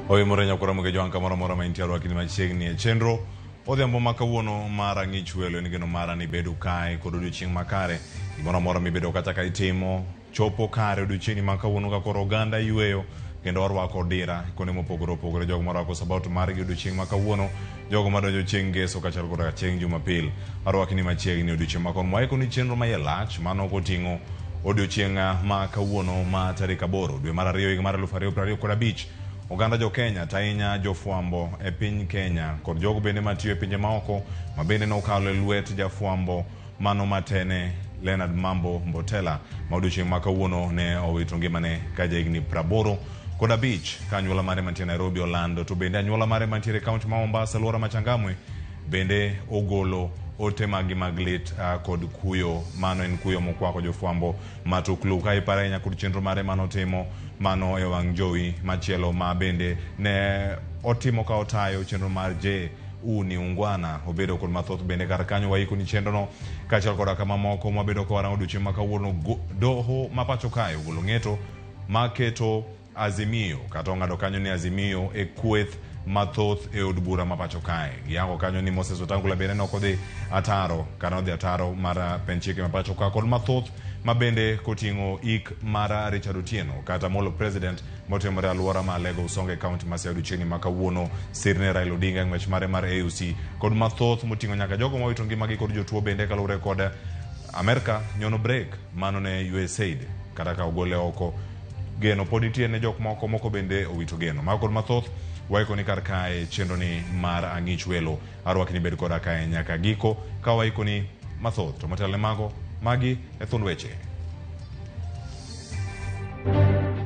Oyimore nyakwara Mugejo wang' kamoro amora ma intie arwakni machiegni e chenro odhiambo ma kawuono mar ang'ich welo en geno mara ni bedo kae kod odiochieng' makare gimoro amora mibedo kata ka itimo chopo kare odiochieng'ni ma kawuono ka koro oganda yweyo kendo warwako dira kuonde mopogore opogore jogo marwako sabato margi odiochieng' ma kawuono jogo madonjo chieng' ngeso kaachiel koda chieng' jumapil arwakni machiegni odiochieng' ma kawuono waiko ni chenro ma iye lach mano koting'o odiochieng' ma kawuono ma tarik 8 dwe mar 2 higa mar 2025 oganda jo Kenya to ahinya jofwambo e piny Kenya kod jogo bende matiyo e pinje maoko ma bende nokalo e lwet jafwambo mano matene Leonard Mambo Mbotela ma odiochieng' ma kawuono ne owito ngimane ka jahigni 85 ka anyuola mare mantie Nairobi olando to bende anyuola mare mantiere e kaunti ma Mombasa alwora ma Changamwe bende ogolo ote maggi mag lit kod kuyo mano en kuyo mokwako jofwambo matuklu ka iparo ahinya kod chenro mare manotimo mano e wang' jowi machielo ma bende ne otimo ka otayo chenro mar Je u ni ungwana obedo kod mathoth bende kar kanyo waiko ni chenro no kaachiel koda ka mamoko mwabedo ka warango odiochieng' ma kawuono doho ma pacho kae ogolo ng'eto maketo Azimio kata ong'ado kanyo ni Azimio e kweth mathoth e od bura ma pacho kae. Giyango kanyo ni Moses Wetangula bende ne ok odhi ataro kata nodhi ataro mar pend chike ma pacho ka kod mathoth ma bende koting'o ik mar Richard Otieno kata Molo President motimore e alwora ma Alego Usonga e kaunti ma Siaya odiochieng'ni ma kawuono sirne Raila Odinga e ng'wech mare mar AUC kod mathoth moting'o nyaka jogo mowito ngimagi kod jotuo bende kaluwore kod Amerka nyono break mano ne USAID kata ka ogole oko geno pod nitie ne jok moko moko bende owito geno. Mago kod mathoth waiko ni kar kae chenro ni mar ang'ich welo arwaki ni bed koda kae nyaka giko ka waiko ni mathoth to motelo ne mago magi e thund weche.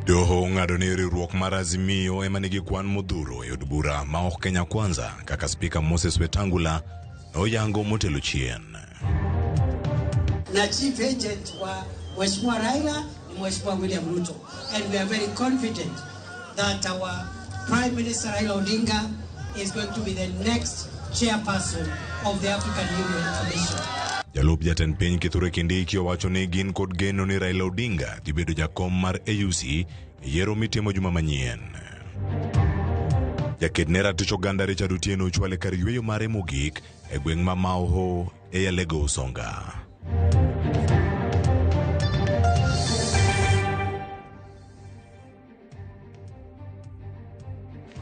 Doho ong'ado ni riwruok mar Azimio ema nigi kwan modhuro e od bura ma ok Kenya Kwanza kaka spika Moses Wetangula noyango motelo chien. Na chief agent wa Mheshimiwa Raila ni Mheshimiwa William Ruto and we are very confident that our Prime Minister Raila Odinga is going to be the next chairperson of the African Union Commission. Jalup jatend piny Kithure Kindiki owacho ni gin kod geno ni Raila Odinga dhi bedo jakom mar AUC e yiero mitimo juma manyien. Jaked ne ratich oganda Richard Otieno ochwale kar yweyo mare mogik e gweng' ma Maoho e Alego Usonga.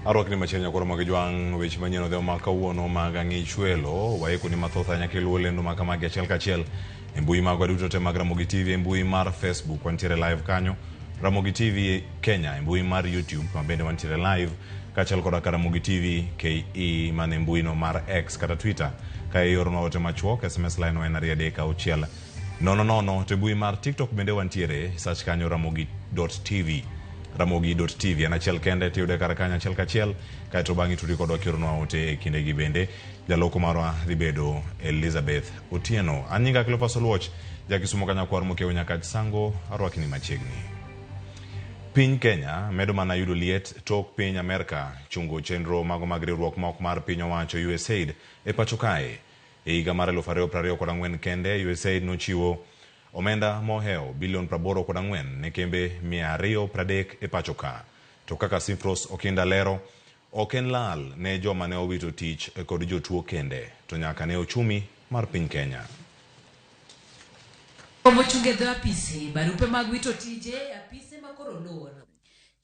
Arwakni machiegni nyakoro mag jwang' weche manyien odhiambo ma kawuono mag ang'ichwelo waiko ni mathoth ahinya kiluwo lendo ma kamagi achiel kachiel e mbui magwa duto te mag Ramogi TV e mbui mar Facebook wantiere live kanyo Ramogi TV Kenya e mbui mar YouTube ma bende wantiere live kaachiel koda ka Ramogi TV KE man e mbui no mar X kata Twitter ka ioronwa ote machuok SMS line wa en 236 00 to e mbui mar TikTok bende wantiere search kanyo ramogi.tv ramogi.tv en achiel kende tiyude kar kanyo achiel kachiel kaeto bang'e itudi kodwa kioronwa ote e kindegi bende jaloko marwa dhi bedo Elizabeth Otieno an nyinga Cleophas Oluoch jakisumo kanyakwar mokiewo Nyakach Sango arwakni machiegni Piny Kenya medo mana yudo liet tok piny Amerka chungo chenro mago mag riwruok ma ok mar piny owacho USAID e pacho kae. E higa mar 2024 kende, USAID nochiwo omenda mohewo bilion 84 ne kembe 230 e pacho ka. To kaka Sifros Okinda lero, ok en lal ne joma ne owito tich kod jotuo kende, to nyaka ne ochumi mar piny Kenya. Mochung' e dho apise, barupe mag wito tije e apise ma koro olor.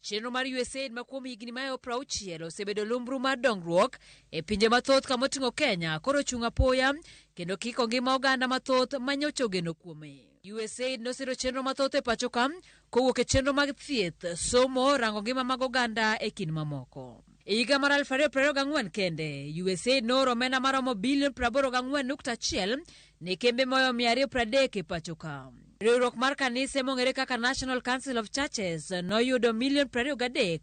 Chenro mar USAID ma kuom higni mahewo 60 osebedo lumbru mar dongruok e pinje mathoth kamoting'o Kenya koro ochung' apoya kendo kiko ngima oganda mathoth ma nyocha ogeno kuome. USAID nosiro chenro mathoth e pacho ka kowuok e chenro mag thieth, somo, rango ngima mag oganda e kind mamoko. E higa mar 2024 kende, USAID nooro omenda maromo bilion 84.1 ne kembe moyo 230 e pacho ka. Riwruok mar kanise mong'ere kaka National Council of Churches noyudo milion 23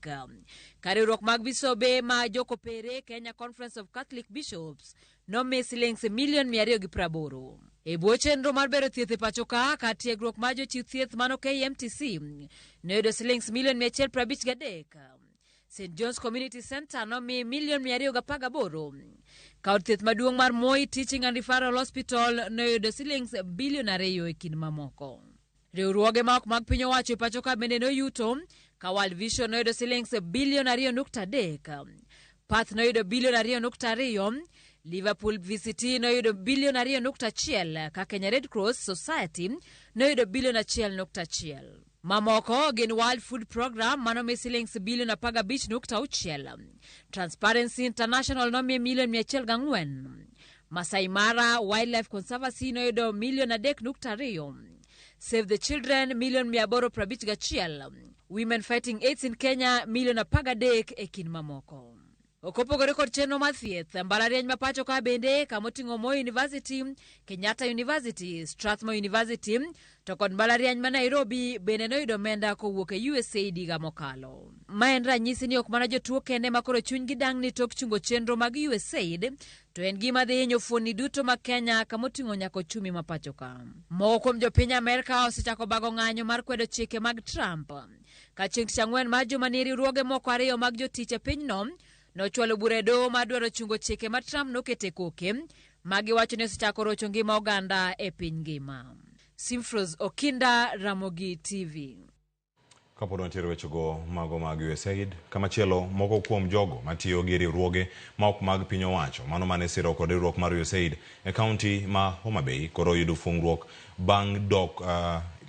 ka riwruok mag bisobe ma jokopere Kenya Conference of Catholic Bishops nomi silings milion 280. E bwo chenro mar bero thieth e pacho ka, kar tiegruok mar jochiw thieth mano KMTC noyudo silings milion 153. St John's Community Center nomi milion 218. Ka od thieth maduong' mar Moi Teaching and Referral Hospital noyudo silings bilion 2 e kind mamoko. Riwruoge ma ok mag piny owacho e pacho ka bende noyuto. Ka World Vision noyudo silings bilion 2.3, Path noyudo bilion 2.2, Liverpool VCT noyudo bilion 2.1 ka Kenya Red Cross Society noyudo bilion 1.1. Mamoko gin World Food Program manomi silings bilion 15.6, Transparency International nomiye milion 104, Masai Mara Wildlife Conservancy noyudo milion 3.2, Save the Children milion 851, Women Fighting AIDS in Kenya milion 13 e kind mamoko. Kopogore kod chenro mar thieth, mbalariany ma pacho ka bende kamoting'o Moi University, Kenyatta University, Strathmore University to kod mbalariany ma Nairobi bende noyudo omenda kowuok e USAID higa mokalo. Ma en ranyisi ni ok mana jotuo kende ma koro chunygi dang'ni tok chungo chenro mag USAID, to en gima dhi hinyo fuonni duto ma Kenya kamoting'o nyaka ochumi ma pacho ka. Moko kuom jopiny Amerka osechako bago ng'anyo mar kwedo chike mag Trump. Ka chieng' tich ang'wen mar juma ni riwruoge moko ariyo mag jotich e pinyno nochwalo bura e doho mar dwaro chungo chike ma Trump nokete koke ma giwacho ni osechako rocho ngima oganda e piny ngima. Simfros Okinda, Ramogi TV. Kapod wantiere wechego mago mag USAID, kamachielo moko kuom jogo matiyo gi riwruoge ma ok mag piny owacho mano mane siro kod riwruok mar USAID e kaunti ma Homa Bay koro yudo fungruok bang' dok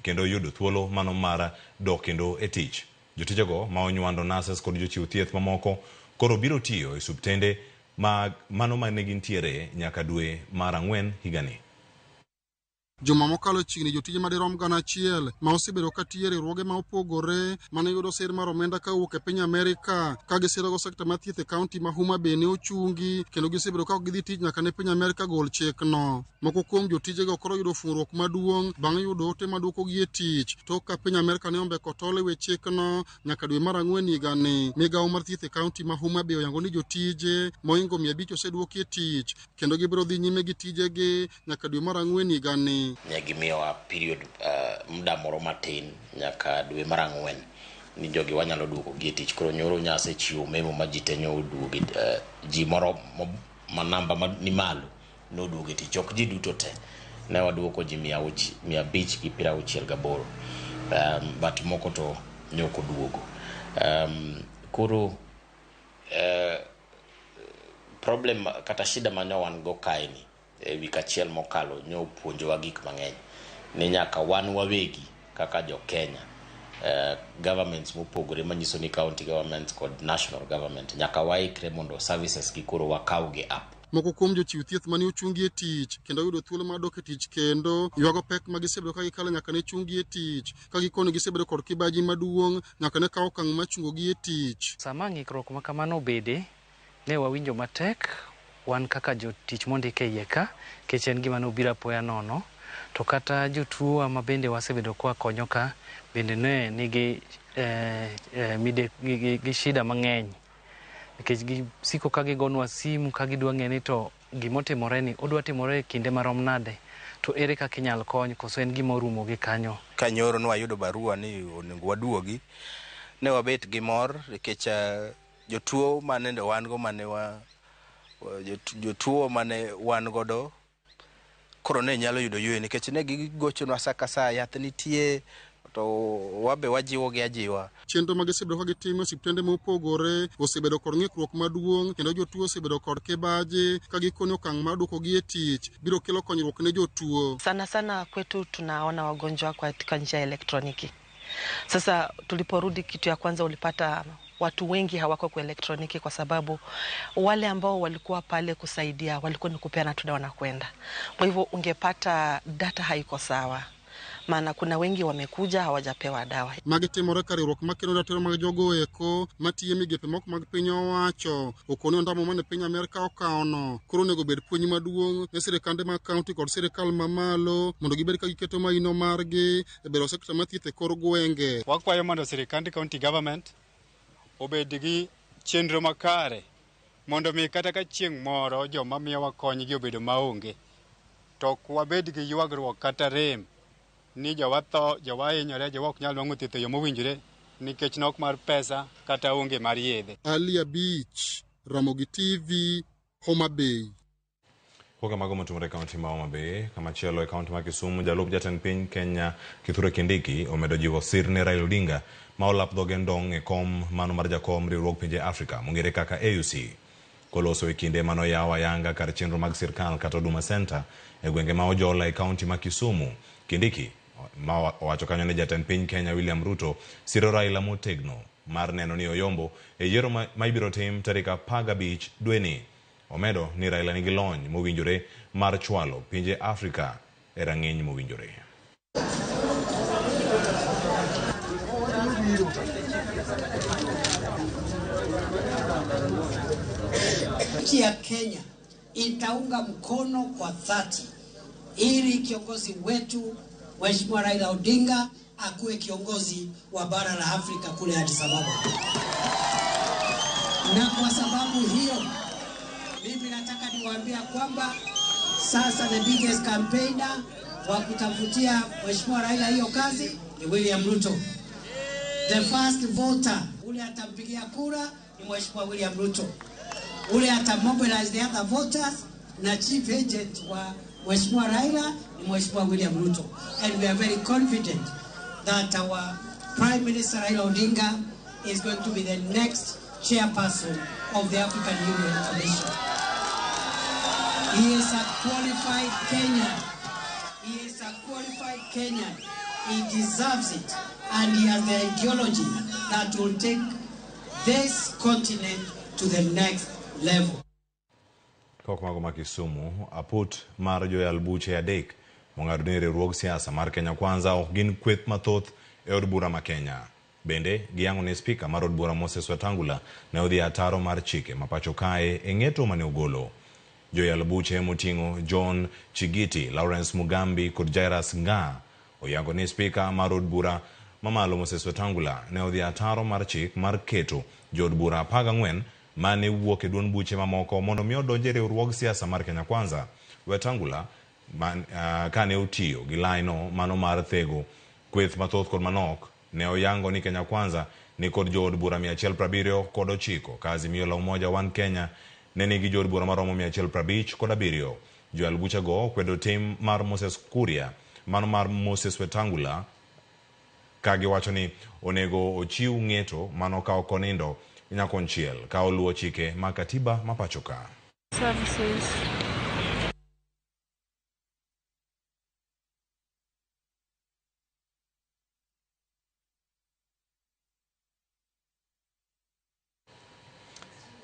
kendo yudo thuolo mano mar dok kendo e tich. Jotijego ma onywando nurses kod jochiw thieth mamoko koro biro tiyo e osiptende mag mano mane gintiere nyaka dwe mar ang'wen higani. Juma mokalo chiegni jotije madirom 1,000 ma osebedo ka tiyo e riwruoge ma opogore mane yudo sir mar omenda kawuok e piny Amerka ka gisirogo sekta mar thieth e kaunti ma Homa Bay ne ochungi kendo gisebedo ka ok gidhi tich nyaka ne piny Amerka gol chikno. Moko kuom jotijego koro yudo fungruok maduong' bang' yudo ote maduokogi e tich tok ka piny Amerka ne ombeko tol e wi chikno nyaka dwe mar ang'wen higani. Migawo mar thieth e kaunti ma Homa Bay oyango ni jotije mohingo 500 oseduoki e tich kendo gibiro dhi nyime gi tijegi nyaka dwe mar ang'wen higani. Ne gimiyowa period muda moro matin nyaka dwe mar ang'wen ni jogi wanyalo duoko gi e tich. Koro nyoro nyasechiwo memo ma ji te nyoduogo, ji moro ma namba ni malo noduogo e tich. Ok ji duto te, ne waduoko ji 568, but moko to ne ok oduogo. Koro problem kata shida mane wan go kae ni e wik achiel mokalo nyopuonjowa gik mang'eny ni nyaka wan wawegi kaka jo Kenya, governments mopogore manyiso ni county governments kod national government nyaka waikre mondo services gi koro wakaw gi up. Moko kuom jochiw thieth mane ochungi e tich kendo yudo thuolo mar dok e tich kendo ywago pek ma gisebedo ka gikalo nyaka ne chungi e tich ka gikoni gisebedo kod kibaji maduong' nyaka ne kaw okang' mar chungogi e tich. Sama ng'ikruok ma kamano obede, ne wawinjo matek wan kaka jotich mondik e iye ka, nikech en gima nobiro apoya nono. To kata jotuowa ma bende wasebedo ka wakonyo ka bende ne nigi gi shida mang'eny nikech gisiko ka gigonwa simu ka gidwa ng'e ni to gimotimore ni odwa timore e kinde marom nade, to ere kaka inyal kony, koso en gima orumo gi kanyo. Ka nyoro ne wayudo barua ni onego waduogi, ne wabet gi mor nikech jotuo mane wan go mane wa jotuo mane wan godo koro ne nyalo yudo yweyo nikech ne gigochonwa sa ka sa, yath nitie to wabe wajiwogi ajiwa. Chenro ma gisebedo ka gitimo e osiptende mopogore osebedo kod ng'ikruok maduong' kendo jotuo osebedo kod kibaji ka gikoni okang' mar duokogi e tich biro kelo konyruok ne jotuo. Sana sana kwetu tunaona wagonjwa katika njia ya elektroniki. Sasa tuliporudi, kitu ya kwanza ulipata watu wengi hawako kwa elektroniki kwa sababu wale ambao walikuwa pale kusaidia walikuwa ni kupeana tu dawa na kwenda. Kwa hivyo ungepata data haiko sawa, maana kuna wengi wamekuja hawajapewa dawa. Magi timore ka riwruok makelo ratiro mag jogo eko matiyo e migepe moko mag piny owacho okoni ondamo mane piny Amerka okawono koro onego bed puonj maduong' ne sirikande mag kaunti kod sirikal mamalo mondo gibed ka giketo maino margi e bero sekta mar thieth e kor gwenge. Wakwayo mondo sirikand county government obed gi chenro makare mondo mi kata ka chieng' moro joma miyowa kony gi obedo maonge to ok wabed gi ywagruok kata rem ni jowa tho, jowa hinyore, jowa ok nyal nwang'o thieth e yo mowinjore nikech nok mar pesa kata onge mar yedhe. Ali Abich, Ramogi TV, Homa Bay. Koka mago motimore e kaunti ma Homa Bay, kamachielo e kaunti ma Kisumu, jalup jatend piny Kenya Kithure Kindiki omedo jiwo sir ne Raila Odinga ma olap dhoge ndong' e kom mano mar jakom riwruog pinje Afrika mong'ere kaka AUC. Koloso e kinde manoyaw ayanga kar chenro mag sirkal kata Huduma Center e gwenge ma Ojola e kaunti ma Kisumu, Kindiki ma owacho kanyo ni jatend piny Kenya William Ruto siro Raila motegno mar neno ni oyombo e yiero ma ibiro tim tarik 15 dweni. Omedo ni Raila nigi lony mowinjore mar chwalo pinje Afrika e rang'iny mowinjore. Nchi ya Kenya itaunga mkono kwa dhati ili kiongozi wetu Mheshimiwa Raila Odinga akuwe kiongozi wa bara la Afrika kule Addis Ababa. Na kwa sababu hiyo mimi nataka niwaambia kwamba sasa the biggest campaigner wa kutafutia Mheshimiwa Raila hiyo kazi ni William Ruto. The first voter ule atampigia kura ni Mheshimiwa William Ruto. Ule atamobilize the other voters na chief agent wa Mheshimiwa Raila ni Mheshimiwa William Ruto. And we are very confident that our Prime Minister Raila Odinga is going to be the next chairperson of the African Union Commission. He is a qualified Kenyan. He is a qualified Kenyan. He deserves it. And he has the ideology that will take this continent to the next level. Kok mago ma Kisumu, aput mar joyal buche adek mong'ado ni riwruog siasa mar Kenya Kwanza ok gin kweth mathoth e od bura ma Kenya. Bende giyango ni spika mar od bura Moses Wetangula ne odhi ataro mar chike ma pacho kae e ng'eto mane ogolo. Joyal buche moting'o John Chigiti, Lawrence Mugambi kod Jairus Nga oyango ni spika mar od bura mamalo Moses Wetangula ne odhi ataro mar chik mar keto jood bura 14 mane wuok e duond buche mamoko mondo mi odonj e riwruog siasa mar Kenya Kwanza. Wetangula kane otiyo gi laino mano mar thego kweth mathoth kod manok ne oyango ni Kenya Kwanza ni kod jood bura 179 ka Azimio la Umoja One Kenya ne nigi jood bura maromo 157. Joyal buchego kwedo tim mar Moses Kuria mano mar Moses Wetangula ka giwacho ni onego ochiw ng'eto mano ka ok onindo nyakonchiel ka oluwo chike mag katiba ma pacho ka. Services.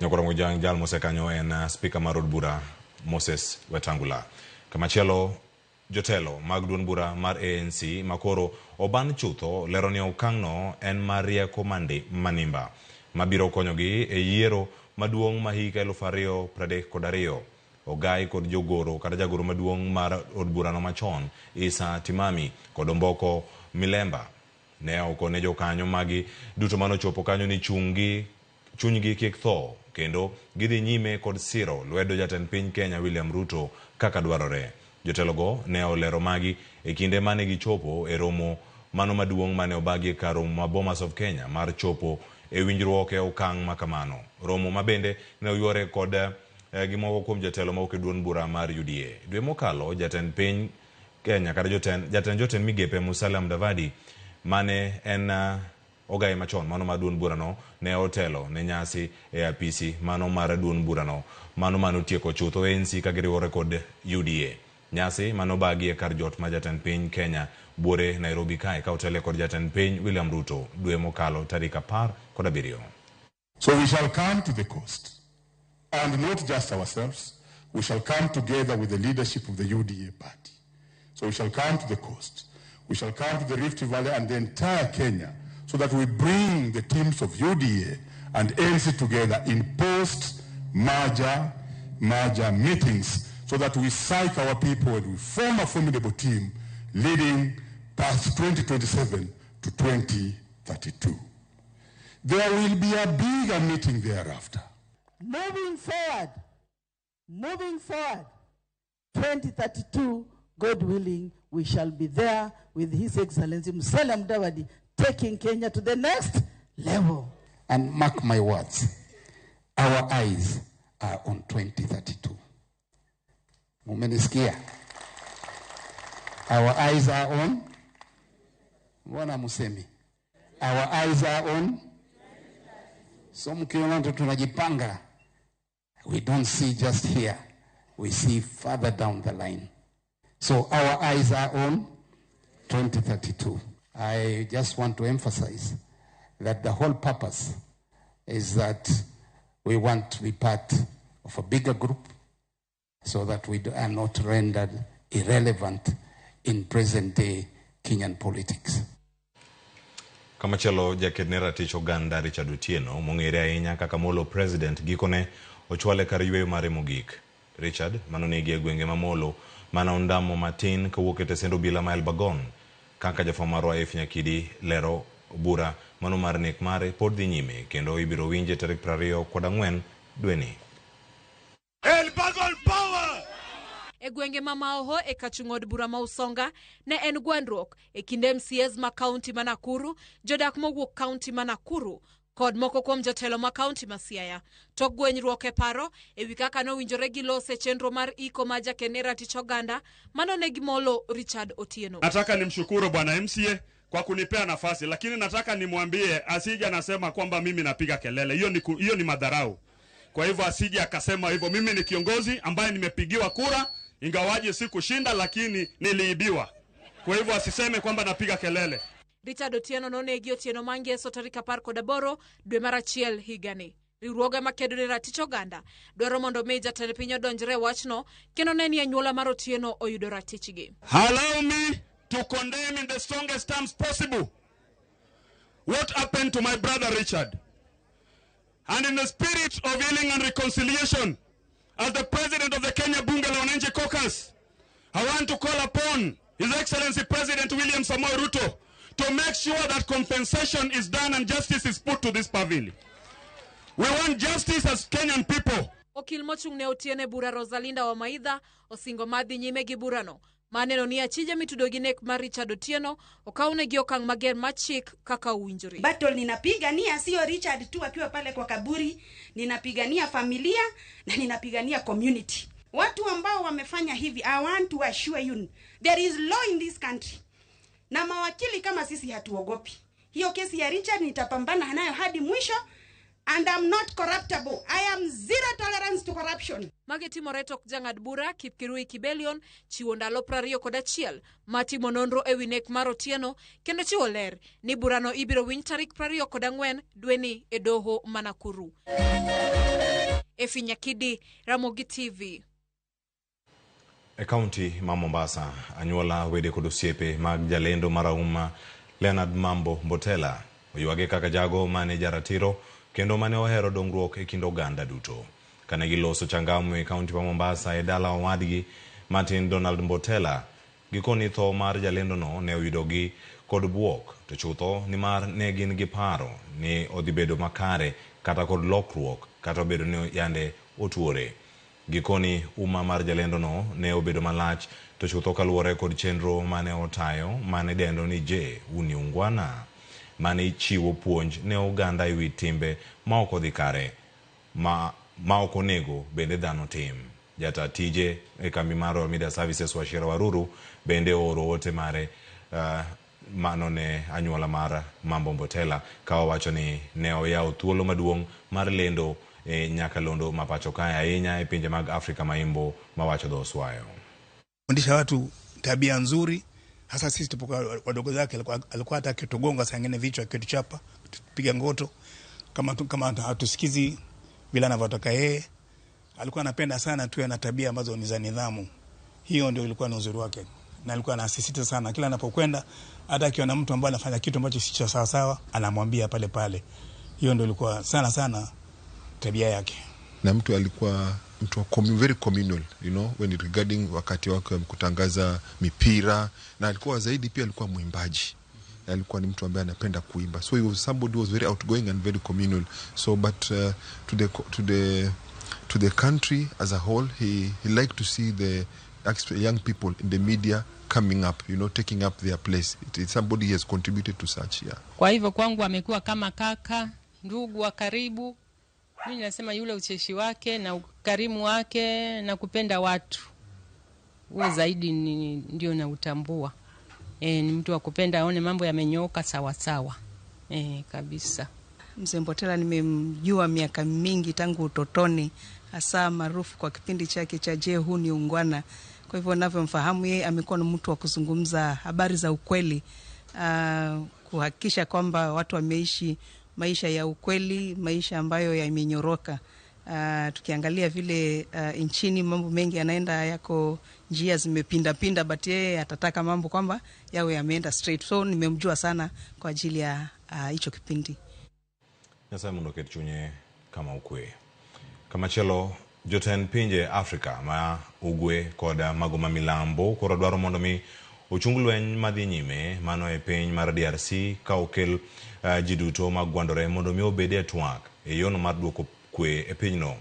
Nyakoro Mojang jal mosekanyo en spika mar od bura Moses Wetangula. Kamachielo jotelo mag duond bura mar ANC makoro oban chutho lero ni okang'no en mar rieko manimba mabiro konyogi e yiero maduong' ma higa 2032. Ogai kod jogoro kata jagoro maduong' mar od burano machon Isa Timami kod Omboko Milemba ne okone jokanyo magi duto manochopo kanyo ni chunygi kik tho kendo gidhi nyime kod siro lwedo jatend piny Kenya William Ruto kaka dwarore. Jotelogo ne olero magi e kinde mane gichopo e romo mano maduong' mane obagi e kar romo ma Bomas of Kenya mar chopo e winjruok e okang' makamano. Romo ma bende ne oyuore kod gi moko kuom jotelo mawuok e duond bura mar UDA. Dwe mokalo jatend piny Kenya kata jatend jotend migepe Musalia Mudavadi mane en ogaye machon mano mar duond burano ne otelo ne nyasi e apisi mano mar duond burano mano manotieko chutho ANC ka giriwore kod UDA. Nyasi mano bagi e kar jot ma jatend piny Kenya buore Nairobi kae ka otele kod jatend piny William Ruto dwe mokalo tarik 17. So we shall come to the coast, and not just ourselves, we shall come together with the leadership of the UDA party. So we shall come to the coast, we shall come to the Rift Valley and the entire Kenya, so that we bring the teams of UDA and ANC together in post-merger meetings, so that we psych our people and we form a formidable team leading past 2027 to 2032. There will be a bigger meeting thereafter. Moving forward, 2032, God willing, we shall be there with His Excellency Musalia Mudavadi taking Kenya to the next level. And mark my words, our eyes are on 2032. Mumenisikia? Our eyes are on. Mbona musemi? Our eyes are on. So mkiona tu tunajipanga, we don't see just here, we see further down the line. So our eyes are on 2032. I just want to emphasize that the whole purpose is that we want to be part of a bigger group so that we are not rendered irrelevant in present day Kenyan politics. Kamachielo, jaked ne ratich oganda Richard Otieno mong'ere ahinya kaka Molo President gikone ochwale kar yweyo mare mogik. Richard manonegi e gwenge ma Molo mana ondamo matin kowuok e tesend obila ma Elbagon kaka jafwambo marwa F Nyakidi lero bura mano mar nek mare pod dhi nyime kendo ibiro winje tarik 24 dweni. Elbagon power! E gwenge ma Maoho e kachung' od bura ma Usonga ne en gwandruok e kind MCAs ma kaunti ma Nakuru, jodak mowuok kaunti ma Nakuru kod moko kuom jotelo ma kaunti ma Siaya. Tok gwenyruok e paro ewi kaka nowinjore gilose chenro mar iko ma jakene ratich oganda manonegi Molo Richard Otieno. Nataka nimshukuru bwana MCA kwa kunipea nafasi, lakini nataka nimwambie asije anasema kwamba mimi napiga kelele. Hiyo ni madharau. Kwa hivyo asije akasema hivyo. Mimi ni kiongozi ambaye nimepigiwa kura, ingawaje sikushinda lakini niliibiwa. Kwa hivyo asiseme kwamba napiga kelele. Richard Otieno nonegi Otieno mangeso tarik 18 dwe mar achiel higani. Riwruoge makedo ne ratich oganda dwaro mondo mi jatend piny odonjre e wachno kendo ne ni anyuola mar Otieno oyudo ratichgi. Allow me to condemn in the strongest terms possible what happened to my brother Richard. And in the spirit of healing and reconciliation, as the president of the Kenya Bunge la Wananchi Caucus, I want to call upon His Excellency President William Samoei Ruto to make sure that compensation is done and justice is put to this pavilion. We want justice as Kenyan people. Okil mochung' ne Otieno e bura Rosalinda Wamaidha osingo madhi nyime gi burano. Maneno ni achije mitudo gi nek mar Richard Otieno okawnegi okang' mager mar chik kaka owinjore. Battle ninapigania sio Richard tu akiwa pale kwa kaburi, ninapigania familia na ninapigania community. Watu ambao wamefanya hivi, I want to assure you there is law in this country. Na mawakili kama sisi hatuogopi. Hiyo kesi ya Richard nitapambana nayo hadi mwisho. And I'm not corruptible. I am zero tolerance to corruption. Magi timore tok jang'ad bura Kipkirui Kibelion chiwo ndalo 21 mar timo nonro ewi nek mar Otieno kendo chiwo ler ni burano ibiro winj tarik 24 dweni e doho ma Nakuru. Efi Nyakidi, Ramogi TV. E kaunti ma Mombasa, anyuola, wede kod osiepe mag jalendo marahuma Leonard Mambo Mbotela oywage kaka jago mane jaratiro kendo mane ohero dongruok e kind oganda duto. Kane giloso changamwe e kaunti ma Mombasa e dala owadgi Martin Donald Mbotela, gikoni tho mar jalendono ne oyudogi kod buok, to chutho nimar ne gin gi paro ni odhi bedo makare kata kod lokruok kata obedo ni yande otuore. Gikoni uma mar jalendono ne obedo malach to chutho kaluwore kod chenro mane otayo mane dendo ni Je Huu Ungwana, mane chiwo puonj ne oganda ewi timbe ma ok odhi kare ma ok onego bende dhano tim. Jata tije e kambi mar Royal Media Services Wachira Waruru bende ooro ote mare mano ne anyuola mar Mambo Mbotela ka owacho ni ne oyawo thuolo maduong' mar lendo e nyakalondo ma pacho kae ahinya e pinje mag Afrika ma Imbo mawacho dho Oswayo. Fundisha watu tabia nzuri, hasa sisi tupokuwa wadogo zake, alikuwa hata akitugonga saa ingine vichwa, akituchapa, tupiga ngoto kama hatusikizi vile anavyotaka yeye. Alikuwa anapenda sana tuwe na tabia ambazo ni za nidhamu. Hiyo ndio ilikuwa ni uzuri wake, na alikuwa anasisitiza sana kila anapokwenda, hata akiona mtu ambaye anafanya kitu ambacho si cha sawa sawa, anamwambia pale pale. Hiyo ndio ilikuwa sana sana tabia yake. Na mtu alikuwa mtu wa very communal, when regarding wakati wake wa kutangaza mipira, na alikuwa zaidi pia alikuwa mwimbaji. Alikuwa ni mtu ambaye anapenda kuimba. So he was somebody who was very outgoing and very communal. So but to the country as a whole, he liked to see the young people in the media coming up, taking up their place. It's somebody who has contributed to such, yeah. Kwa hivyo kwangu amekuwa kama kaka, ndugu wa karibu. Mimi nasema yule ucheshi wake na ukarimu wake na kupenda watu. Huo zaidi ni, ndio nautambua. Ni mtu wa kupenda aone mambo yamenyooka sawa sawa. Kabisa. Mzee Mbotela nimemjua miaka mingi tangu utotoni, hasa maarufu kwa kipindi chake cha Je, huu ni Ungwana. Kwa hivyo navyomfahamu yeye, amekuwa ni mtu wa kuzungumza habari za ukweli, kuhakikisha kwamba watu wameishi maisha ya ukweli, maisha ambayo yamenyoroka. Tukiangalia vile nchini mambo mengi yanaenda yako njia zimepindapinda, but yeye atataka mambo kwamba yawe yameenda straight. So nimemjua sana kwa ajili ya hicho kipindi. Nyasaye mondo oket chunye kama okwe. Kamachielo, jotend pinje Afrika ma ugwe kod mago ma milambo koro dwaro mondo mi ochung lweny madhi nyime mano e piny mar DRC ka okel ji duto magwandore mondo mi obed e twak e yono mar duoko kwe e pinyno.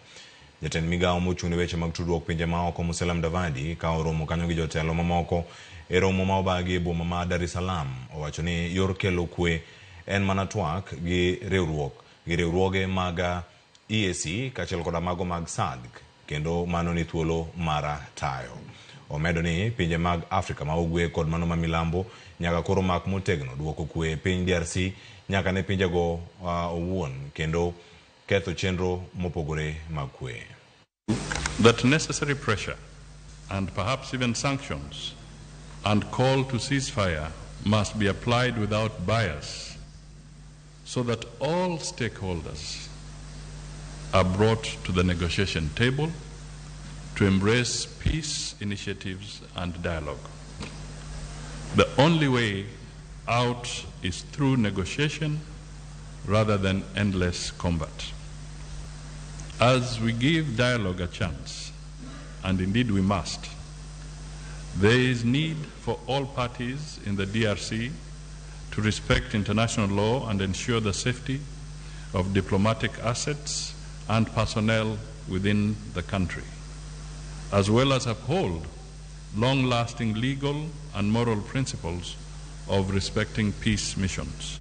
Jatend migawo mochung' ne weche mag tudruok pinje maoko Musalia Mudavadi ka oromo kanyo gi jotelo mamoko e romo ma obagi e boma ma Dar es Salaam owacho ni yor kelo kwe en mana twak gi riwruok gi riwruoge mag EAC kaachiel koda mago mag SADC kendo mano ni thuolo mar tayo. Omedo ni pinje mag Afrika ma ugwe kod mano ma milambo nyaka koro mak motegno duoko kwe e piny DRC nyaka ne pinjego owuon kendo ketho chenro mopogore mag kwe. That necessary pressure and perhaps even sanctions and call to ceasefire must be applied without bias so that all stakeholders are brought to the negotiation table to embrace peace initiatives and dialogue. The only way out is through negotiation rather than endless combat. As we give dialogue a chance, and indeed we must, there is need for all parties in the DRC to respect international law and ensure the safety of diplomatic assets and personnel within the country, as well as uphold long-lasting legal and moral principles of respecting peace missions.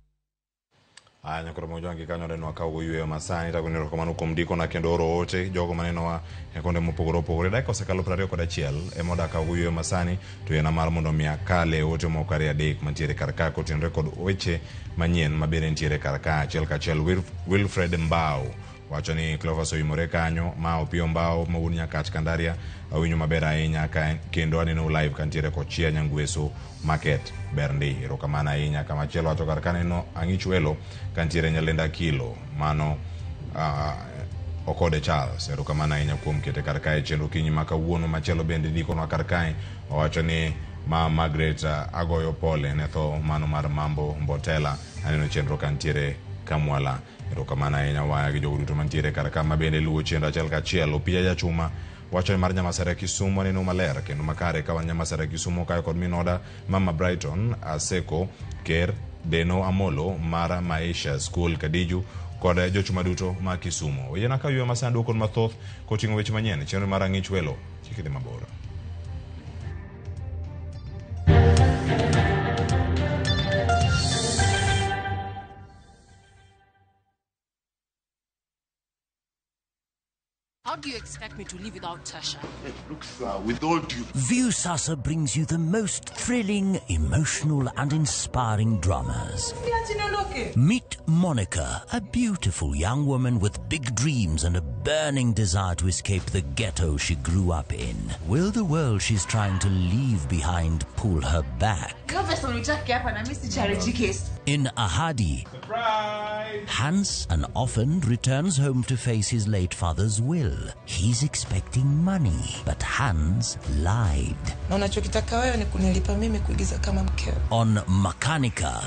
Aya nyakoro mojangi kanyo neno akaw go yweyo masani tago ni erokamano kuom ndikona kendo oro ote jogo manenowa e konde mopogore opogore. Dakika osekalo 21 ema odak akaw go yweyo masani to yiena mar mondo mi akale ote moko ariyo adek mantiere kar ka kotenore kod weche manyien mabende nitiere kar ka achiel kachiel. Wilfred Mbao wacho ni Cleophas oimore kanyo ma Opiyo Mbao ma wuod Nyakach Kandaria awinjo maber ahinya ka kendo aneno live kantiere Kochia Nyangweso Market ber ndi erokamano ahinya. Kamachielo wacho kar kaneno Ang'ich Welo kantiere Nyalenda Kilo mano Okode Charles erokamano ahinya kuom kete kar kae chenro kinyi ma kawuono. Machielo bende ndikonwa kar kae owacho ni ma Margaret agoyo pole ne tho mano mar Mambo Mbotela aneno chenro kantiere Kamwala erokamano ahinya waya gi jogo duto mantiere kar ka ma bende luwo chenro achiel kachiel. Opija Jachuma wacho ni mar Nyamasare Kisumu aneno maler kendo makare ka wan Nyamasare Kisumu kae kod minoda Mama Brighton Aseko Ker Deno Amolo mar Maisha School Kadiju kod jochuma duto ma Kisumu. Oyiena ka yweyo masani kod mathoth koting'o weche manyien chenro mar Ang'ich Welo kik idhi mabor. How do you expect me to live without Tasha? Look, sir, with all due... Viusasa brings you the most thrilling, emotional and inspiring dramas. Meet Monica, a beautiful young woman with big dreams and a burning desire to escape the ghetto she grew up in. Will the world she's trying to leave behind pull her back? In Ahadi, Surprise! Hans, an orphan, returns home to face his late father's will. He's expecting money, but Hans lied. Na unachokitaka wewe ni kunilipa mimi kuigiza kama mkeo. On Makanika,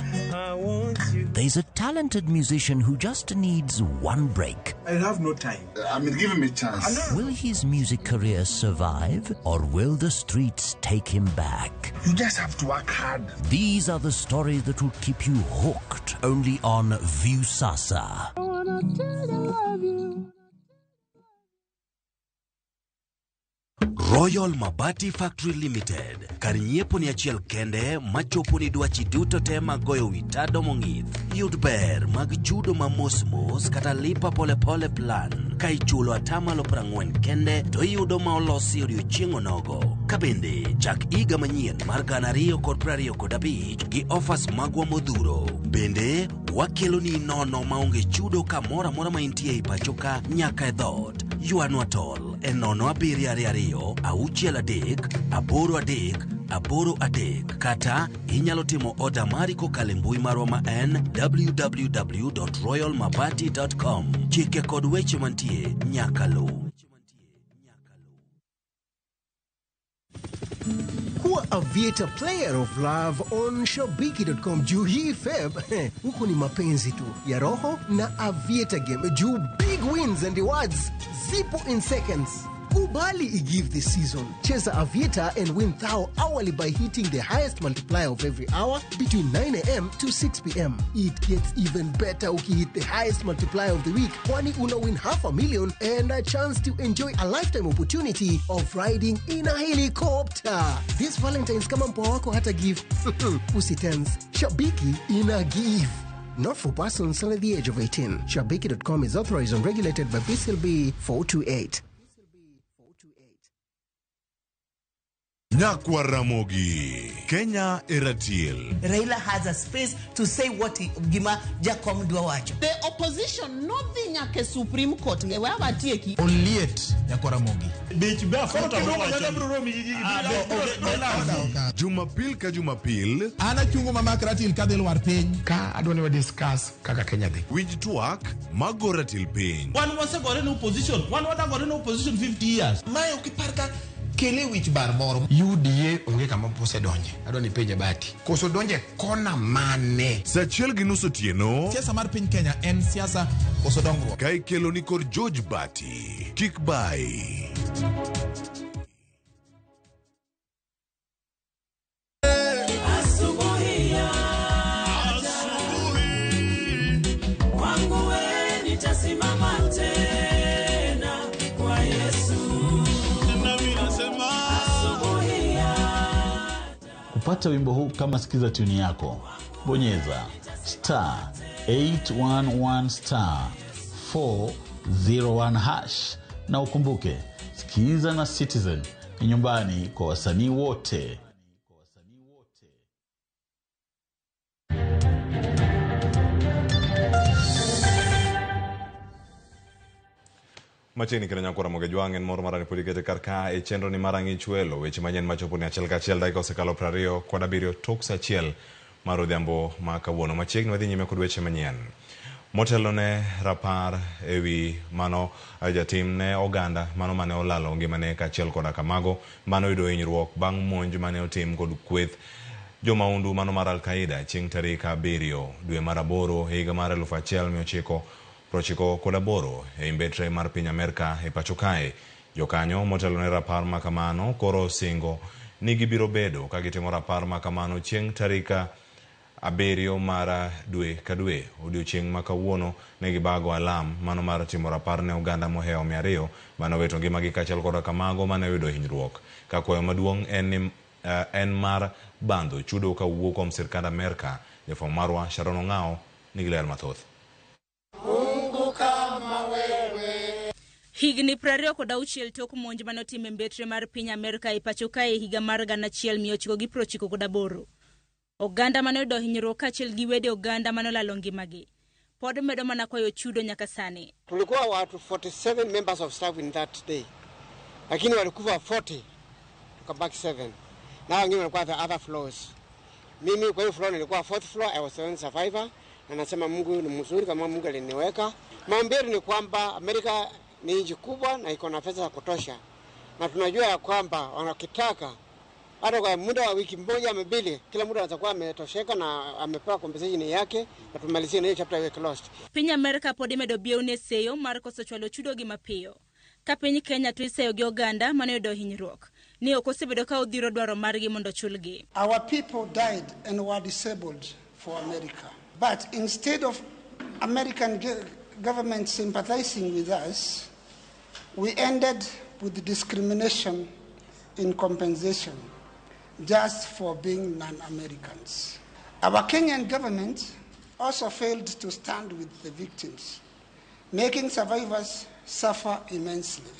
there's a talented musician who just needs one break. I have no time. I mean, give him a chance. Will his music career survive, or will the streets take him back? You just have to work hard. These are the stories that will keep you hooked only on Viusasa. Royal Mabati Factory Limited, kar nyiepo ni achiel kende machopo ni dwachi duto te mag goyo wi tado mong'ith. Yud ber mag chudo ma mos mos kata lipa polepole plan ka ichulo atamalo 40 kende to iyudo ma olosi odiochieng' onogo. Ka bende chak higa manyien mar 2025 gi offers magwa modhuro. Bende wakeloni nono maonge chudo kamoro amora ma intie ei pacho ka nyaka e dhoot. Ywanwa tol e 0722 63 83 83 kata inyalo timo oda mari kokalo e mbui marwa ma en www.royalmabati.com. Chike kod weche mantie nyaka luw. Kuwa Aviator player of love on shabiki.com juu hii Feb huku ni mapenzi tu ya roho na Aviator game juu big wins and rewards zipo in seconds. Kubali igive this season. Cheza Aviator and win thou hourly by hitting the highest multiplier of every hour between 9 a.m. to 6 p.m. It gets even better ukihit the highest multiplier of the week, kwani una win 500,000 and a chance to enjoy a lifetime opportunity of riding in a helicopter. This Valentine's kama mpoa wako hata give. Usitense. Shabiki ina give. Not for persons under the age of 18. Shabiki.com is authorized and regulated by BCLB 428. Nyakwa Ramogi, Kenya Eratil. Raila has a space to say what he, gima Jakom dwa wacho. The opposition nodhi nyaka e Supreme Court we awatieki. Oliet nyakwa Ramogi. Dich be Jumapil ka Jumapil. An achungo mamak ratil kadhi lwar piny. Ka adwa ni wa discuss kaka Kenya dhi. Winj twak mago ratil piny. Wan wasegore ne opposition. Wan wadagore ne opposition 50 years. Mae ok ipar ka kele wich bar moro. UDA onge kama osedonje. Adwa ni penje Bati. Koso donje kona mane? Saa 1:30 otieno. Siasa mar piny Kenya en siasa koso dongruok. Ka ikelo ni kod George Bati. Kik bai. Wangu we nitasimama tena kwa Yesu. Kupata wimbo huu kama sikiza tuni yako, bonyeza star 811 star 401 hash, na ukumbuke sikiza na Citizen ni nyumbani kwa wasanii wote. Machiegni kendo nyakwa Ramogi Jwang' en moro marani pod ikete kar ka e chenro ni mar ang'ich welo weche manyien machopo ni achiel kachiel dakika osekalo 27 tok saa 1 mar odhiambo ma kawuono. Machiegni wadhi nyime kod weche manyien. Motelo ne rapar ewi mano jatim ne oganda mano mane olalo ngimane kaachiel koda kamago mano yudo hinyruok bang' monj mane otim kod kweth jomaundu mano mar Al-Qaeda chieng' tarik 7 dwe mar 8 higa mar 1998 e mbetre mar piny Amerka e pacho kae. Jokanyo motelo ne rapar makamano koro osingo ni gibiro bedo ka gitimo rapar makamano chieng' tarik 7 mar dwe ka dwe. Odiochieng' ma kawuono ne gibago alam mano mar timo rapar ne oganda mohewo 200 mane owito ngimagi kaachiel koda kamago mane oyudo hinyruok. Ka kwayo maduong' en mar bandho chudo kawuok kuom sirkand Amerka. Jafwambo marwa Sharon Ong'ao nigi ler mathoth. Higni 26 tok monj manotim e mbetre mar piny Amerka e pacho kae higa mar 1998. Oganda manoyudo hinyruok kaachiel gi wede oganda manolalo ngimagi pod medo mana kwayo chudo nyaka sani. Tulikuwa watu 47 members of staff in that day, lakini walikufa 40, tukabaki 7 na wengine walikuwa the other floors. Mimi kwa hiyo floor nilikuwa fourth floor, I was the only survivor, na nasema Mungu ni mzuri kama Mungu aliniweka. Maombi ni kwamba Amerika ni nchi kubwa na iko na pesa za kutosha, na tunajua ya kwamba wanakitaka hata kwa muda wa wiki moja ama mbili kila mtu atakuwa ametosheka na amepewa compensation yake, na tumalizie na hiyo chapter iwe closed. Piny Amerka pod imedo biew ne seyo mar koso chwalo chudo gi mapiyo. Ka piny Kenya to iseyo gi oganda mane oyudo hinyruok ni ok osebedo ka odhiro dwaro margi mondo chulgi. Our people died and were disabled for America. But instead of American government sympathizing with us, we ended with discrimination in compensation just for being non-Americans. Our Kenyan government also failed to stand with the victims, making survivors suffer immensely.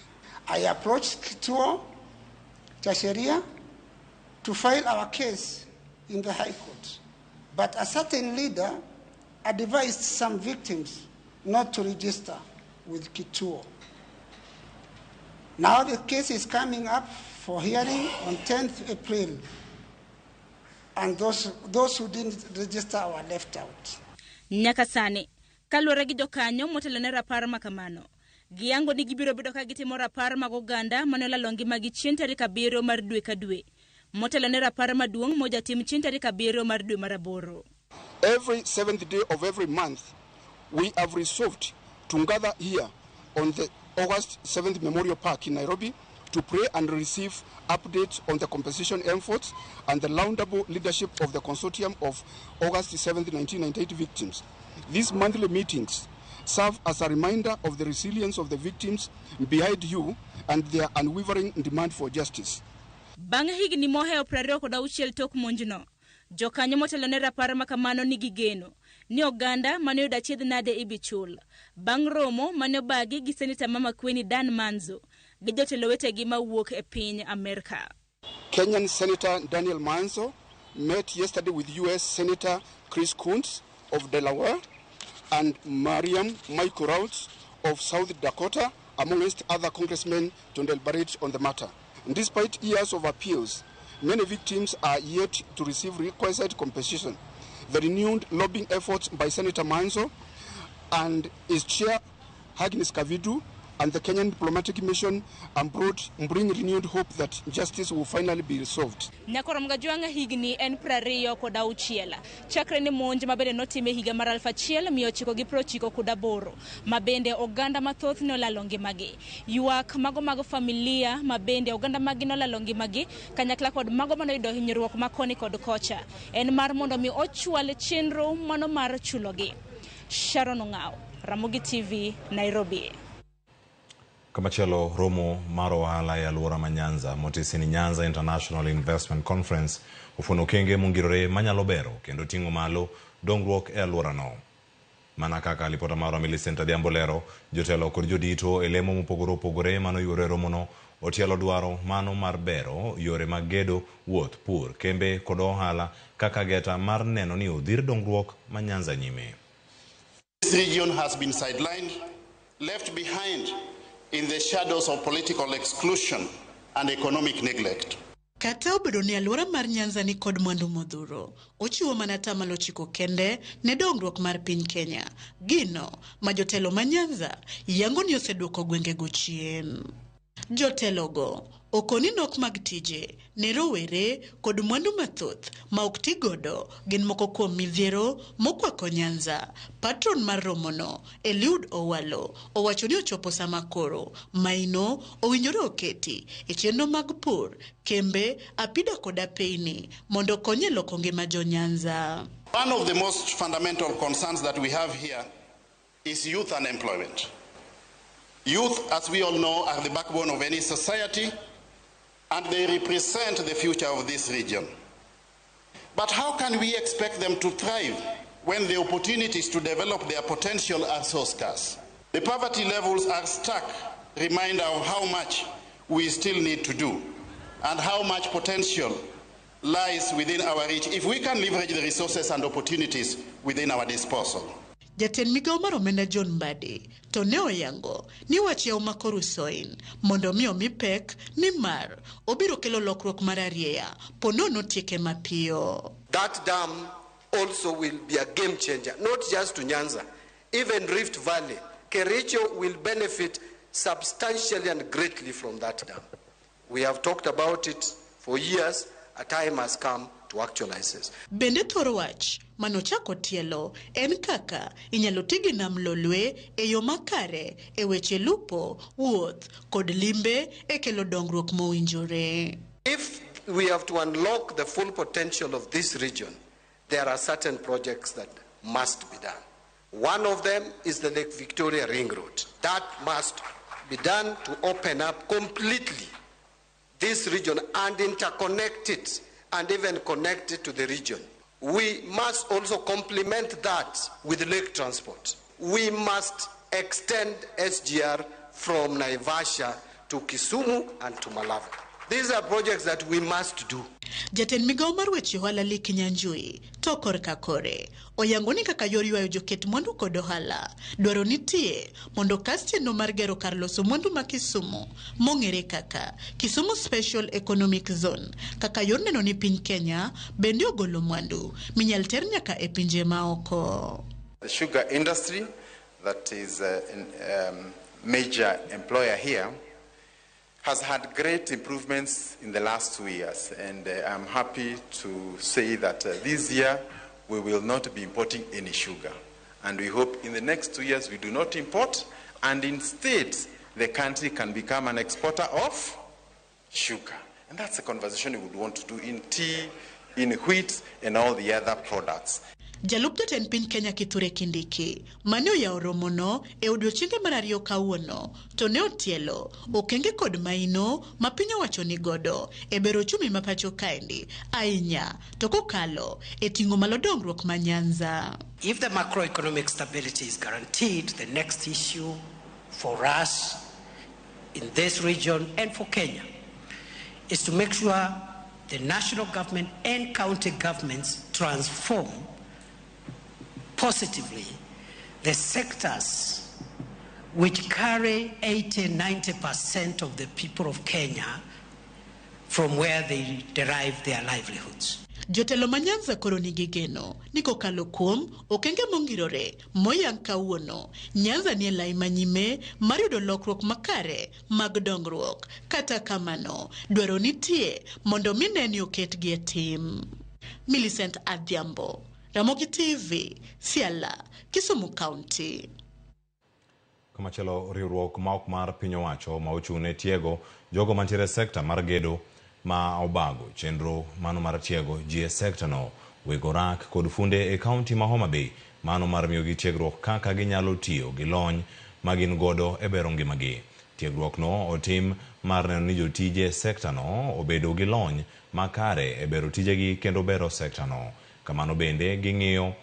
I approached Kituo cha Sheria to file our case in the High Court, but a certain leader advised some victims not to register with Kituo. Now the case is coming up for hearing on 10th April, and those who didn't register were left out. Nyaka sani, kaluwore gi jokanyo motelo ne rapar ma kamano, giyango ni gibiro bedo ka gitimo rapar mag oganda mane olalo ngimagi chieng' tarik 7 mar dwe ka dwe. Motelo ne rapar maduong' mojatim chieng' tarik 7 mar dwe mar 8. Every 7th day of every month, we have resolved to gather here on the August 7th Memorial Park in Nairobi to pray and receive updates on the compensation efforts and the laudable leadership of the consortium of August 7th, 1998 victims. These monthly meetings serve as a reminder of the resilience of the victims behind you and their unwavering demand for justice. Bang' higni mohewo 26 tok monjno, jokanyo motelo ne rapar ma kamano nigi geno ni oganda mane oyudo achiedh nade ibi chul bang' romo mane obagi gi seneta ma Makueni Dan Manzo gi jotelo wetegi mawuok e piny Amerka. Kenyan Senator Daniel Manzo met yesterday with US Senator Chris Coons of Delaware and Mariam Michael Rounds of South Dakota, amongst other congressmen, to deliberate on the matter. Despite years of appeals, many victims are yet to receive requisite compensation. The renewed lobbying efforts by Senator Manzo and his chair, Agnes Kavidu, and the Kenyan diplomatic mission abroad bring renewed hope that justice will finally be resolved. Nyakoro Mgajwang'a higni en 26. Chakre ne monj mabende notime higa mar 1998 mabende oganda mathoth nolalo ngimagi. Ywak mago mag familia mabende oganda magi nolalo ngimagi kanyakla kod mago manoyudo hinyruok makoni kod kocha en mar mondo mi ochwal chenro mano mar chulogi. Sharon Ong'ao, Ramogi TV, Nairobi. Kamachielo, romo mar ohala e alwora ma Nyanza motisi ni Nyanza International Investment Conference ofuono okenge mongirore manyalo bero kendo ting'o malo dongruok e alworano. Mana kaka lipota marwa Millicent Adhiambo lero, jotelo kod jodito e lemo mopogore opogore manoyuoro e romono otielo dwaro mano mar bero yore mag gedo, wuoth, pur, kembe kod ohala kaka geta mar neno ni odhir dongruok ma Nyanza nyime. This region has been sidelined, left behind in the shadows of political exclusion and economic neglect. Kata obedo ni alwora mar Nyanza ni kod mwandu modhuro, ochiwo mana 9% kende ne dongruok mar piny Kenya. Gino ma jotelo ma Nyanza yango ni oseduoko gwengego chien. Jotelogo okoni nok mag tije ne rowere kod mwandu mathoth ma ok ti godo gin moko kuom midhiero mokwako Nyanza. Patron mar romono, Eliud Owalo, owacho ni ochopo sama koro maino owinjore oketi e chenro mag pur, kembe, apida kod apeyni mondo okony e loko ngima jo Nyanza. One of the most fundamental concerns that we have here is youth unemployment. Youth, as we all know, are the backbone of any society, and they represent the future of this region. But how can we expect them to thrive when the opportunities to develop their potential are so scarce? The poverty levels are stark reminder of how much we still need to do and how much potential lies within our reach if we can leverage the resources and opportunities within our disposal. Jatend migawo mar omenda John Mbadi to ne oyango ni wach yawo ma Korusoin mondo mi omi pek nimar obiro kelo lokruok mar arieya ponono tieke mapiyo. That dam also will be a game changer, not just to Nyanza, even Rift Valley. Kericho will benefit substantially and greatly from that dam. We have talked about it for years. A time has come to actualize this. Bende thoro wach manochako tielo en kaka inyalo ti gi nam Lolwe e yo makare e weche lupo, wuoth kod limbe e kelo dongruok mowinjore. If we have to unlock the full potential of this region, there are certain projects that must be done. One of them is the Lake Victoria Ring Road. That must be done to open up completely this region and interconnect it and even connect it to the region. We must also complement that with lake transport. We must extend SGR from Naivasha to Kisumu and to Malava. These are projects that we must do. Jatend migawo mar weche ohala Lee Kinyanjui to korka kore oyango ni kaka yor ywayo joket mwandu kod ohala dwaro nitie mondo kas chenro mar gero kar loso mwandu ma Kisumu mong'ere kaka Kisumu Special Economic Zone kaka yor neno ni piny Kenya bende ogolo mwandu minyal ter nyaka e pinje maoko. The sugar industry that is a major employer here has had great improvements in the last 2 years, and I'm happy to say that this year we will not be importing any sugar, and we hope in the next 2 years we do not import, and instead the country can become an exporter of sugar. And that's a conversation we would want to do in tea, in wheat, and all the other products. Jalup jatend piny Kenya Kithure Kindiki mane oyawo romono e odiochienge mar ariyo kawuono to ne otielo okenge kod maino ma piny owacho ni godo e bero ochumi ma pacho kaendi ahinya to kokalo e ting'o malo dongruok ma Nyanza. If the macroeconomic stability is guaranteed, the next issue for us in this region and for Kenya is to make sure the national government and county governments transform positively the sectors which carry 80-90% of the people of Kenya from where they derive their livelihoods. Jotelo ma Nyanza koro nigi geno ni kokalo kuom okenge mongirore moyang kawuono, Nyanza nie lai manyime mar yudo lokruok makare mag dongruok. Kata kamano, dwaro nitie mondo mi ne ni oketgi e tim. Millicent Adhiambo, Ramogi TV, Siala, Kisumu County. Kamachielo, riwruok ma ok mar piny owacho ma ochung' ne tiego jogo mantiere e sekta mar gedo ma obago chenro mano mar tiego ji e sekta no wego rak kod funde e kaunti ma Homa Bay mano mar miyogi tiegruok kaka ginyalo tiyo gi lony ma gin godo e bero ngimagi. Tiegruok no otim mar neno ni jotije e sekta no obedo gi lony makare e bero tijegi kendo bero sekta no. Kamano bende ging'iyo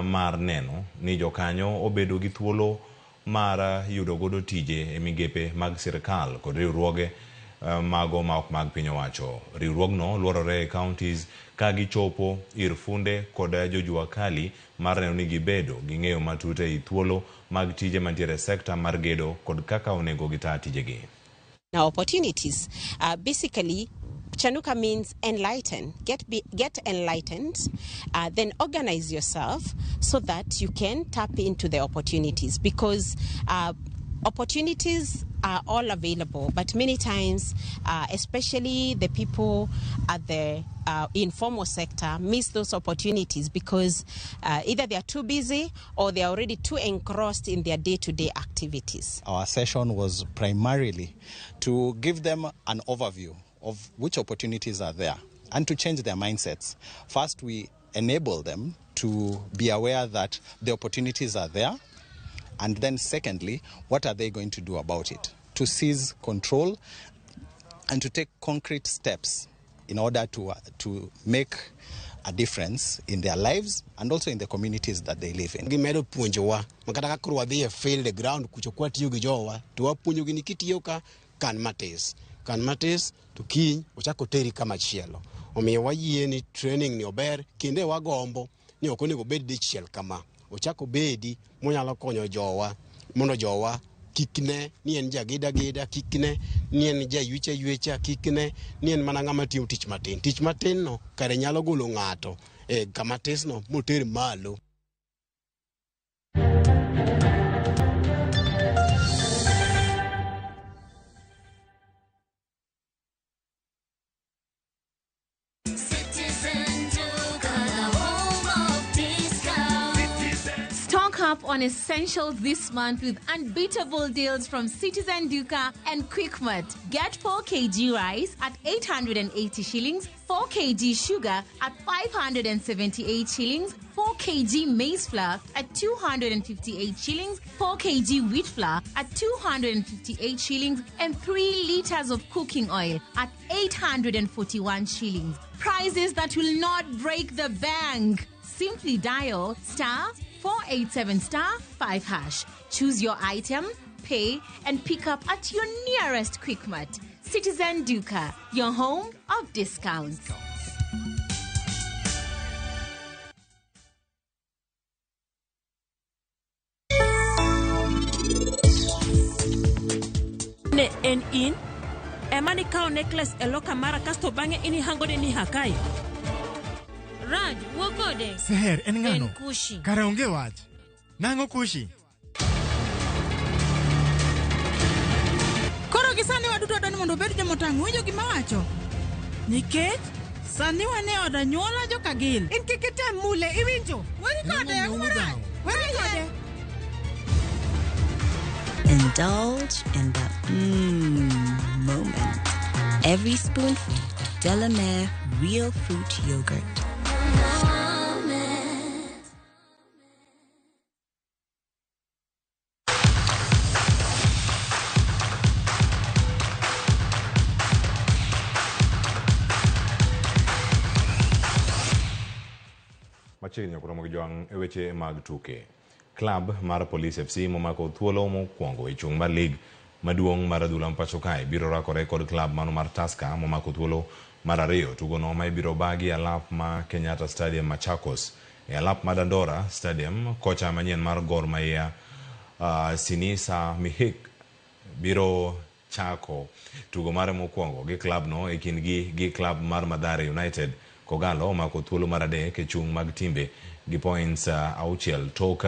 mar neno ni jokanyo obedo gi thuolo mar yudo godo tije e migepe mag sirkal kod riwruoge mago ma ok mag piny owacho. Riwruogno luorore e counties ka gichopo ir funde kod jojua kali mar neno ni gibedo gi ng'eyo matut ei thuolo mag tije mantiere e sekta mar gedo kod kaka onego gita tijegi. Now opportunities, basically Chanuka means enlighten, get enlightened, then organize yourself so that you can tap into the opportunities, because opportunities are all available, but many times, especially the people at the informal sector miss those opportunities because either they are too busy or they are already too engrossed in their day-to-day activities. Our session was primarily to give them an overview of which opportunities are there and to change their mindsets. First, we enable them to be aware that the opportunities are there. And then secondly, what are they going to do about it? To seize control and to take concrete steps in order to make a difference in their lives and also in the communities that they live in. Gimedo puonjowa makata ka koro wadhi e field ground kucho kwa tiyo gi jowa to wapuonjogi ni kitiyo ka kan matis to kiny ochako teri kama chielo. Omiyo wayie ni training ni ober kinde wagombo ni ok onego bed dichiel kama. Ochako bedi monyalo konyo jowa mondo jowa kik ne ni en jageda geda, kik ne ni en jaywecha ywecha, kik ne ni en mana ng'ama tiyo tich matin. Tich matin no kare nyalo golo ng'ato e kama tis no moter malo. Up on on essentials this month with unbeatable deals from Citizen Duka and Quickmart. Get 4 kg rice at 880 shillings, 4 kg sugar at 578 shillings, 4 kg maize flour at 258 shillings, 4 kg wheat flour at 258 shillings, and 3 liters of cooking oil at 841 shillings. Prices that will not break the bank. Simply dial star 487 star 5 hash. Choose your item, pay, and pick up at your nearest Quickmart. Citizen Duka, your home of discounts. Ne en in ema nikawo necklace e loka mara kasto bang'e inihangone ni hakai. Raj, wuo kode. Seher, en ng'ano? En Kushi. Kare onge wach. Nang'o Kushi? Koro gi sani waduto wadwani mondo obed jomotang' winjo gima wacho. Nikech sani wan e od anyuola jokagil. In kik item mule, iwinjo? Weri kode, ang'o marach? Weri kode. Indulge in the moment. Every spoonful of Delamere real fruit yogurt. Machiegni ok romo gi jwang' e weche mag tuke. Klab mar Police FC momako thuolo mokwongo e chung' mar lig maduong' mar adhula ma pacho kae biro rakore kod klab mano mar Tusker momako thuolo mar ariyo. Tugono ma ibiro bagi e alap ma Kenyatta Stadium Machakos. E alap ma Dandora Stadium, kocha manyien mar Gor Mahia Sinisa Mihik biro chako tugo mare mokwongo gi klabno e kindgi gi klab mar Mathare United. Kogalo omako thuolo mar adek e chung' mag timbe gi points 6 tok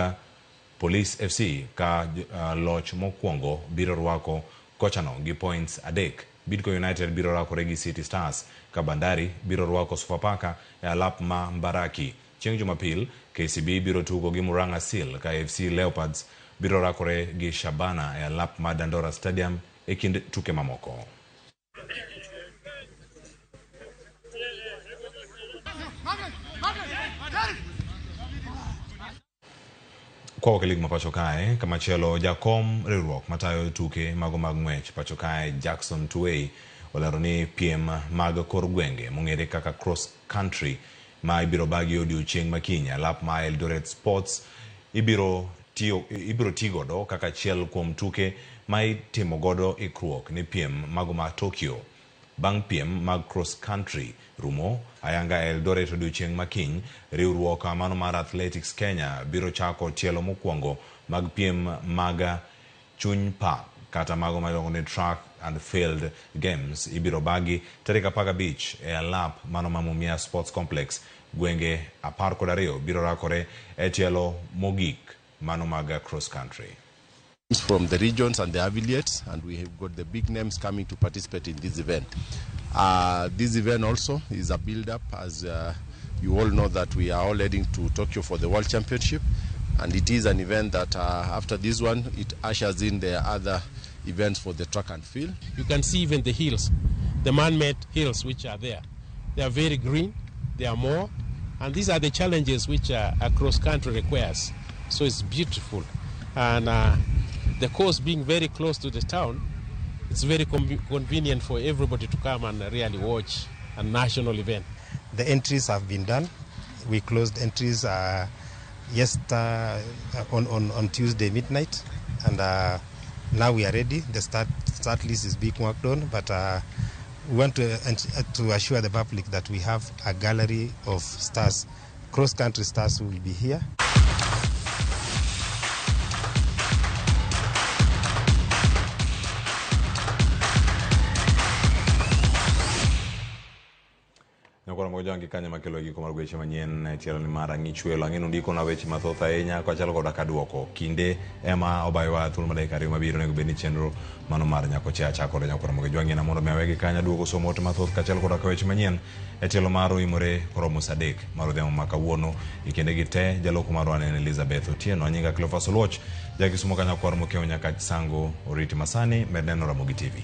Police FC ka loch mokwongo biro rwako kochano gi points 3. Bidco United biro rakore gi City Stars ka Bandari biro rwako Sofapaka e alap ma Mbaraki. Chieng' Jumapil, KCB biro tugo gi Murang'a Seal ka AFC Leopards biro rakore gi Shabana e alap ma Dandora Stadium e kind tuke mamoko. Kwawuok e lig ma pacho kae, kamachielo jakom riwruok matayo tuke mago mag ng'wech pacho kae Jackson Tuwei olero ni piem mag kor gwenge mong'ere kaka cross country ma ibiro bagi odiochieng' makiny alap ma Eldoret Sports ibiro tigodo kaka achiel kuom tuke ma itimo godo ikruok ne piem mago ma Tokyo. Bang' piem mag cross country rumo ayanga Eldoret odiochieng' makiny, riwruok mano mar Athletics Kenya biro chako tielo mokwongo mag piem mag chuny pa kata mago ma iluongo ni track and field games ibiro bagi tarik 15 e alap mano ma Mumias Sports Complex. Gwenge 12 biro rakore e tielo mogik mano mag cross country. From the regions and the affiliates, and we have got the big names coming to participate in this event. This event also is a build-up, as you all know that we are all heading to Tokyo for the World Championship, and it is an event that after this one, it ushers in the other events for the track and field. You can see even the hills, the man-made hills which are there. They are very green, they are more, and these are the challenges which a cross-country requires. So it's beautiful. And the course being very close to the town, it's very convenient for everybody to come and really watch a national event. The entries have been done. We closed entries on Tuesday midnight, and now we are ready. The start list is being worked on, but we want to assure the public that we have a gallery of stars, cross-country stars who will be here. Ramogi Jwangi kanyo makelo giko mar weche manyien e tielo ni mar ang'ichwelo. Ang'e ni undiko na weche mathoth ahinya kachalo koda ka duoko. Kinde ema obayowa thuolo mar dakika ariyo mabiro onego bed ni chenro mano mar Nyakochea chakore nyako Ramogi Jwangi na mondo mi awegi kanyo duogo somo ote mathoth kaachiel koda ka weche manyien e tielo mar oimore koromo saa adek mar odhiambo ma kawuono. E kindegi te jaloko marwa ne en Elizabeth Otieno. Anyinga Cleophas Oluoch, jakisumo kanyo kwar mokiewo nyaka Sango oriti masani med neno Ramogi TV.